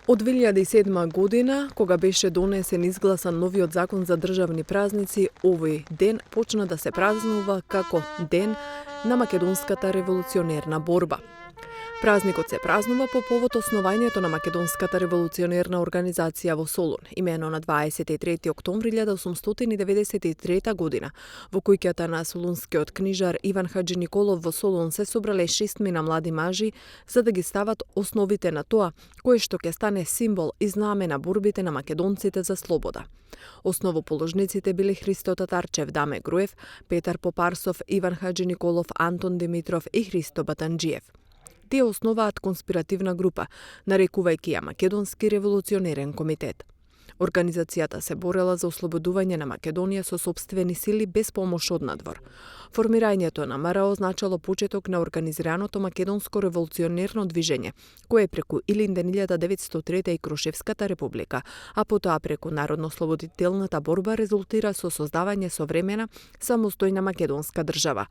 Од 2007 година, кога беше донесен изгласан новиот закон за државни празници, овој ден почна да се празнува како Ден на македонската револуционерна борба. Празникот се празнува по повод основањето на македонската револуционерна организација во Солун, имено на 23 октомври 1893 година. Во куќата на солунскиот книжар Иван Хаџи Николов во Солун се собрале 6 млади мажи за да ги стават основите на тоа, кое што ќе стане символ и знаме на борбите на македонците за слобода. Основоположниците биле Христо Татарчев, Даме Груев, Петар Попарсов, Иван Хаџи Николов, Антон Димитров и Христо Батанџиев. Тие основаат конспиративна група, нарекувајќи ја Македонски револуционерен комитет. Организацијата се борела за ослободување на Македонија со сопствени сили без помош од надвор. Формирањето на МРО означало почеток на организираното македонско револуционерно движење, кое преку Илинден 1903 и Крушевската република, а потоа преку народно-слободителната борба резултира со создавање современа, самостојна македонска држава.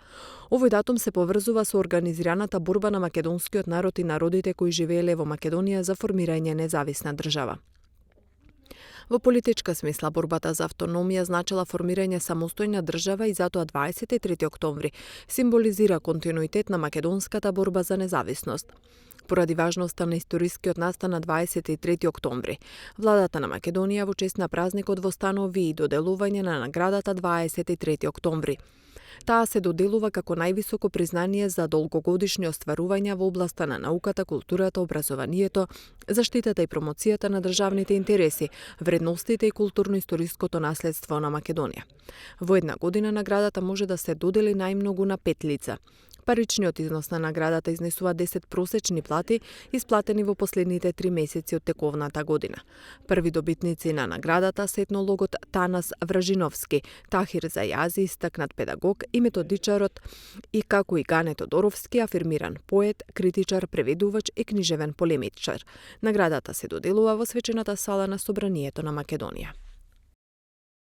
Овој датум се поврзува со организираната борба на македонскиот народ и народите кои живееле во Македонија за формирање независна држава. Во политичка смисла, борбата за автономија значила формирање самостојна држава и затоа 23 октомври символизира континуитет на македонската борба за независност. Поради важноста на историскиот настан на 23 октомври, владата на Македонија во чест на празникот востанови и доделување на наградата 23 октомври. Таа се доделува како највисоко признание за долгогодишни остварувања во областа на науката, културата, образованието, заштитата и промоцијата на државните интереси, вредностите и културно-историското наследство на Македонија. Во една година наградата може да се додели најмногу на 5 лица. Паричниот износ на наградата изнесува 10 просечни плати, исплатени во последните 3 месеци од тековната година. Први добитници на наградата се етнологот Танас Вражиновски, Тахир Зајази, истакнат педагог и методичарот, и како и Гане Тодоровски, афирмиран поет, критичар, преведувач и книжевен полемичар. Наградата се доделува во свечената сала на Собранието на Македонија.